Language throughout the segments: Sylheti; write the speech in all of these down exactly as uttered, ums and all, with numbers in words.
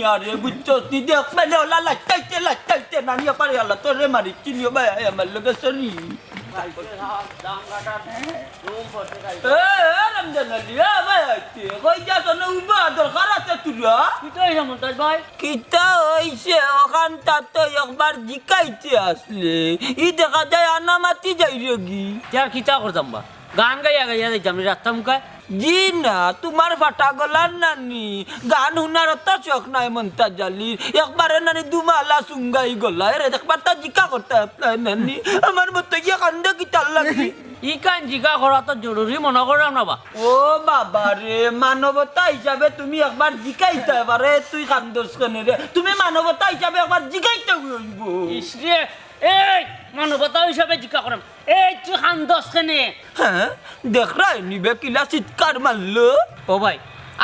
মিয়ারে, বুঝছস নি? দেখ, মানে, ওলা লাইতাইতে, লাইতাইতে, নানি আপারে আল্লাহ, তোরে মারি, চিনিও ভাই, আয় আমার লগে, সরি। এ, এ, রমজান আলী, এ, ভাই, আইতে, কই যাস না, উবা, দরকার আছে তোরা? কিতা অইছে মন্তাজ ভাই? কিতা অইছে, ওখান তাতো একবার জিকাইতে আসলে, ই দেখা যায় আনামাতি যাই রেগি। তে আর কিতা করতাম বা? গান গাইয়া গাইয়া যাইতাম নি রাস্তা মুখায়। জি না, তুমার ফাটা গলার নানি, গান হুনার অত শখ নাই মন্তাজ আলীর। একবারে নানি দুমালা সুঙ্গাই গলা। এরে একবার তা জিকা করতে আপনার নানি। আমার মতো গিয়া কান্দে কিতার লাগি? ইখান জিকা করা তো জরুরি মনো করলাম না বা। ও বাবা রে, মানবতা হিসাবে তুমি একবার জিকাইতে পারে, তুই কান্দস কেনে রে? তুমি মানবতা হিসাবে একবার জিকাইতে অইবো। ইস রে, এই মানবতা হিসাবে জিকা করাম। এই তুই কান্দস কেনে? হ্যাঁ, দেখরায় নি বে কিলা চিৎকার মারলো। ও ভাই,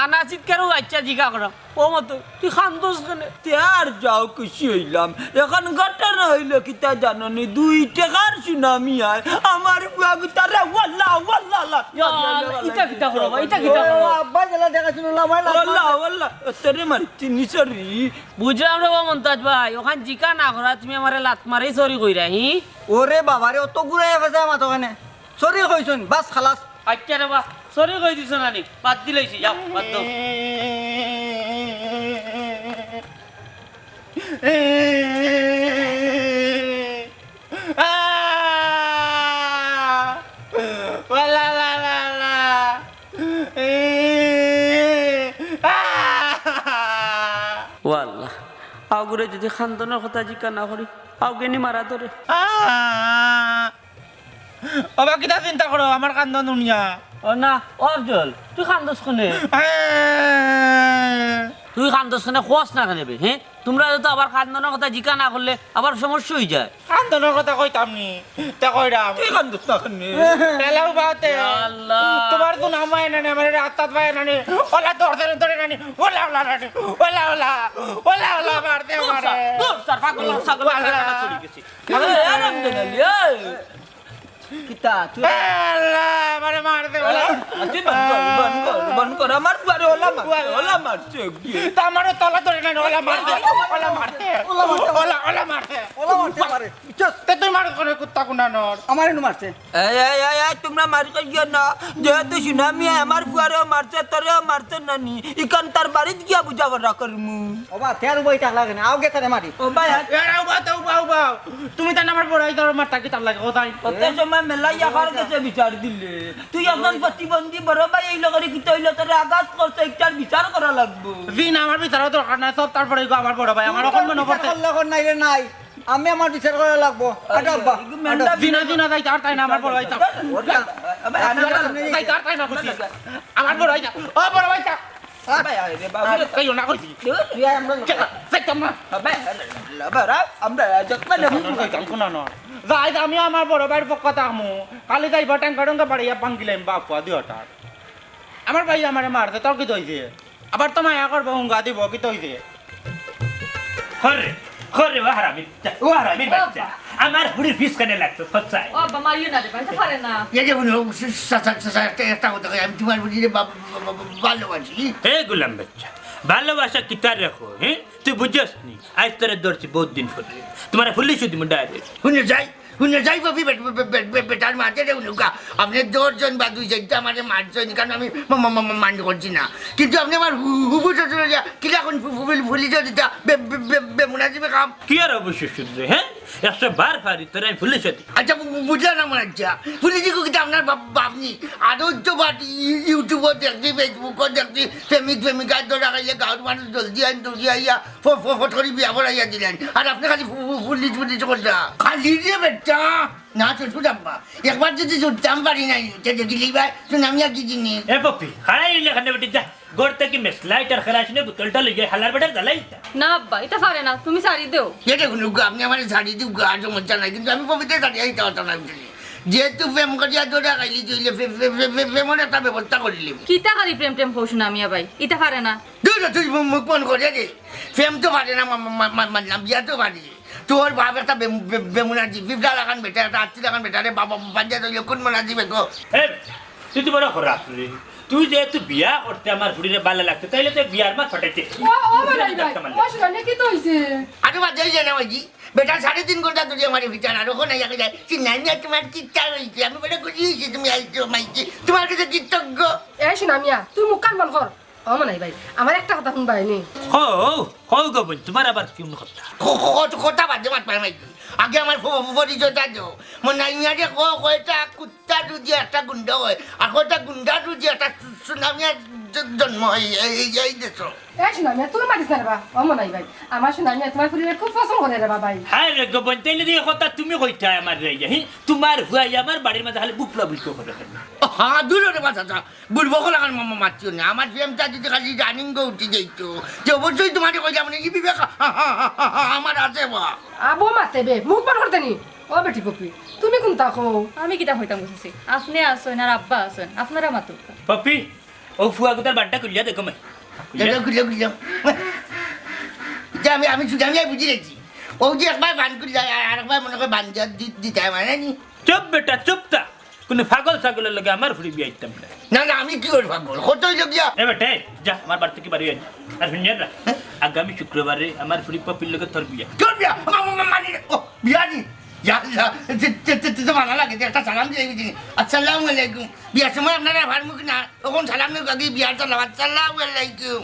আনা চিৎকারও বাচ্চা জিকা করাম। ও মতো, তুই কান্দস কেনে? তে আর যাও খুশি অইলাম। এখন ঘটনা অইলো কিতা জানো নি? দুই টেকার সুনামি আয়। আমার ফুয়া গুতারে ওয়াল্লা, ওয়াল্লা, লাত ইয়া মারলে আল্লাহ, ইটা কিতা করো বা? ইটা কিতা করো? ও আব্বা, জেলা দেখা শুনো না, আমার লাত ওয়াল্লা, মারলে। ওয়াল্লা, তোরে মারি, চিনি সরি। বুঝলাম রে বা মন্তাজ ভাই, ওখান জিকা না করা, তুমি আমারে লাত মারি সরি কইরা, হি? ওরে বাবা রে, অত ঘুরাইয়া ফেসাইয়া মাতো কেনে? সরি কইছইন, বাস খালাস। আচ্ছা রে বা, সরি কই দিছো নানি? বাদ দিলাইছি, যাও, বাদ দাও। আহ! ওয়াল্লা, লা, লা, লা। আহ! ওয়াল্লা, আউগুরে যদি খান্দনর কথা জিকা না করি, আউগে নি মারা ধরে। আহ! ওবা, কিতা চিন্তা করো আমার কান্দন হুনিয়া? ও না, ও আফজল, তুই কান্দস কেনে? আহ! তুই কান্দস কেনে, কস না কেনে বে, হে? তুমরা তো আবার কান্দনর কথা জিকা না করলে আবার সমস্যা অইযায়। কান্দনর কথা কইতাম নি, তে কইরাম। তুই কান্দস না কেনে? এলাও বাতে। ইয়া আল্লাহ। তুমার তো নাম হয় না নি, আমার রাস্তাত পায় না নি। ওলা ধরতে ধরে না নি। ওলা, ওলা না নি। OLA, OLA. ওলা, ওলা মারতে দূর মারে। স্যার, দূর স্যার, পাগল, পাগল, ওলা। পাগল, পাগল চলে গেছি। আরে, এ রমজান আলী, এই। কিতা? তুই এ আল্লাহ, আমারে মারছে, ওলা। আ, তুই বন্ধ কর, বন্ধ কর, বন্ধ কর। আমার ফুয়ারে ওলা মারছে, ওলা মারছে। তা আমারে তলা ধরে না, ওলা মারছে, ওলা মারছে। ওলা মারছে। ওলা, ওলা মারছে। ওলা মারছে আমারে। বুঝছস? তে তুই মারস কেনে, কুত্তা কুনানর। আমারে নু মারছে। এই, এই, এই, এই, তুমরা মারি করিও না। যেহেতু সুনামিয়ে আমার ফুয়ারেও মারছে, তোরেও মারছে নানি। ইখান তার বাড়িত গিয়া বুঝাপড়া করমু। ওবা, তের উবাই থাকলা কেনে? আও গে তারে মারি। ও ভাই, আর এরা উবা, তে উবা, উবা। তুমি তাই না আমার বড় ভাই, তার মারতা কিতার লাগে, ও তাই? কত সময় মেলা ইয়াকার গেছে বিচার দিলে। তুই একজন প্রতিবন্ধী বড় ভাই, এই লগরে কিতা অইলো, তোরে আঘাত করছে, একটার বিচার করা লাগবো। জি না, আমার বিচারও দরকার নাই, সব তারপরে গো আমার বড় ভাই, আমার অখন মনো বিচার করছে। করলে অখন নাই রে নাই। আমি আমার বিচার করা লাগবো। আটা আব্বা, আটা। জিনা, জিনা, যাই তার তাই না, আমার বড় ভাই, যাও। ওটা, আবে, আনা, যাই তার তাই না, কইছি। আমার বড় ভাই, যাও। ও বড় ভাই, যাও। আবে, আরে বাবা। আর কইও না, কইছি। তুই আয়, আমরা যাইতাম না। আবে, আরে, আরে, আরে, আমরা যত্ন নেব। কইতাম, কোন না। যাই, আমি আমার বড় ভাইর পক্ষ থাকমু। খালি যাইবা, ট্যাঙ্কা ট্যাঙ্কা বাড়িয়া ভাঙ্গিলাম, বাপ, পুয়া দিও তার। আমার ভাই আমারে মারছে, তোর কিতা অইছে? আবার তো মায়া করবো, হুঙ্গা দিব, কিতা অইছে? হরে, হরে, ও হারামি, ও হারামির বাচ্চা। আমার ফুড়ির ফিস কানে লাগছে, খচ্চায়। ও আব্বা, মারিও না রে ভাই, তো পারে না। এই যে হুনো, সা-, সা-, সা-, সা-, একটা, একটা কথা কই, আমি তোমার ফুড়িরে বা-, বা-, বা-, ভালোবাসি। হে গোলাম বাচ্চা, ভালোবাসা কিতা রাখো, হ্যাঁ? তুই বুঝছস নি? আজ তোরে ধরছি বহুত দিন পরে। তোমার ফুলিশ দিমু direct। হুনো যাই, হুনো যাই, বাবি, বে-, বে-, বে-, বে-, বেটার মাঝে রে হুনুকা। আপনি দশ জন বা দুই জন তো আমারে মারছেন, কারণ আমি মা-, মা-, মা-, মা-, mind করছি না। কিন্তু আপনি আমার হু-, হু-, হুবু শ্বশুর হইয়া কিলা কোন ফু-, ফু-, ফুলি-, ফুলি যদি তা বে-, বে-, বে-, বেমুনাজিবে কাম। কি আর হবু শ্বশুর রে, হ্যাঁ? একশো বার ফারি তোরে আমি ফুলিশ দি। আচ্ছা, বু-, বু-, বুঝলাম না মনে হচ্ছে। ফুলিশ দিকে কিন্তু আপনার বাপ, বাপ নি। আরো তো বাট ই-, YouTube-ও দেখছি, Facebook-ও দেখছি, প্রেমিক প্রেমিকার ধরা খাইলে গাঁওর মানুষ জলদি আইন, জলদি আইয়া ফ-, ফ-, ফট করি বিয়া পড়াইয়া দিলেন। আর আপনি খালি ফু-, ফু-, ফুলিশ ফুলিশ করতা। খালি রে বেটা। না, শ্বশুর আব্বা। একবার যদি জুটতাম পারি নাই, তে দেখিলি ভাই, সুনামিয়া কি জিনিস? এ পপি, খাড়াই হইলে এখানে বেটি যা। ঘর থাকি মেসলাইট আর খেরাসিনের বোতলটা লইয়া হালার বেটার জ্বালাইতা। না আব্বা, ইতা পারে না, তুমি ছাড়ি দেও। এ দেখুন, উগা, আপনি আমারে ছাড়ি দিউক্কা, আর সমস্যা নাই, কিন্তু আমি পবিত্র ছাড়ি আইতে পারতাম না, বুঝলি? যেহেতু প্রেম করিয়া ধরা খাইলি, তুইলে ফে-, ফে-, ফে-, ফে-, প্রেমর একটা ব্যবস্থা করিলি। কিতা খালি প্রেম টেম কও সুনামিয়া ভাই, ইতা পারে না। দূর হ, তুই মু-, মুখ বন্ধ করে দে। প্রেম তো পারে না, মা-, মা-, মা-, মানলাম, বিয়া তো পারে। তোর বাপ একটা বে-, বে-, বেমুনাজি, পিঁপড়া লাখান বেটা, একটা আত্তি লাখান বেটা রে, বাবা, বাবা, বাবা, তুই কোন মনাজি বেগো? এ, তুই তো বড় খারাপ রে। তুই যেহেতু বিয়া করতে আমার ফুড়িরে ভালা লাগতো, তাইলে তো বিয়ার মাত ফাটাইতে। ও, ও, ভাই, ভাই, ভাই। ও, সুনামিয়া, কিতা অইছে? আরে বাদ দে, এই যে না, ওই জি, বেটা সাড়ে তিন ঘন্টা ধরে আমার ভিতরে আর ওখানে যাকে যায়, "সুনামিয়া, তোমার কিতা অইছে?" আমি বলে, "খুশি অইছি, তুমি আইছো, মাইজি। তোমার কাছে কৃতজ্ঞ।" এ, সুনামিয়া, তুই মুখ কান বন্ধ কর। ও মনাই ভাই, আমার একটা কথা হুনবায় নি? কও, কও গো বইন, তোমার আবার কোন কথা? ক-, ক-, ক-, কথা বাদ দে, মাত পায় মাইজি। আগে আমার ফ-, ফ-, পরিচয়টা দেও। মনাই মিয়ারে ক-, কয়টা কুত্তা দুধে একটা গুন্ডা হয়, আর কয়টা গুন্ডা দুধে একটা সু-, সুনামিয়া জ-, জন্ম হয় এই, এই, এই দেশো। এ সুনামিয়া, তুই মাতিস না রে বা। ও মনাই ভাই, আমার সুনামিয়া তোমার ফুড়িরে খুব পছন্দ করে রে বা ভাই। হায় রে গো বইন, তাইলে দিয়ে কথা তুমি কইতায় আমার রে, হি? তোমার ফুয়ায় আমার বাড়ির মাঝে খালি বুকলা বুকলা করে খালি। ও, হ্যাঁ, দূর রে বা চাচা। বুড়বক লাখান মা-, মা-, মাতিও না। আমার প্রেমটা যদি খালি running-ও উঠি যাইতো, তে অবশ্যই তোমারে কইলাম না, ই বিবেক আ-, আ-, আ-, আ-, আ-, আমার আছে বা। আবো মাতে বে, মুখ বন্ধ করতে নি। ও বেটি পপি, তুমি কোনটা কও? আমি কিতা কইতাম বুঝছি? আপনে আছইন আর আব্বা আছইন, আপনারা মাতুক। পপি, ও ফুয়া গুতার বানটা খুলিয়া দেখো মাই। খুলিয়া। দেখো, খুলিয়া, খুলিয়া। ইটা আমি, আমি শুধু আমি আর বুঝি গেছি। ও যে একবার বান খুলিয়া, আর, আর একবার মনে করে বান দিয়া দি-, দিতে হয়, মানে নি? চুপ বেটা, চুপ তা। কোনো পাগল ছাগলের লগে আমার ফুড়ি বিয়া দিতাম না। না, না, আমি কি করি পাগল? কত হইল গিয়া? এ বেটা, এই, যা, আমার বাড়ি থেকে বাড়ি আয়। আর হুনিয়ার না, আগামী শুক্রবারে আমার ফুড়ি পপির লগে তোর বিয়া। তোর বিয়া? মা-, মা-, মা-, মানি না। ও, বিয়া নি? ইয়া আল্লাহ, তে, তে, তে, তে তো মানা লাগে, তে একটা সালাম দিয়ে দিবি। আসসালামু আলাইকুম। বিয়ার সময় আপনারা ফার্মুক না, তখন সালাম নিয়ে আগে বিয়ার সালাম। আসসালামু আলাইকুম।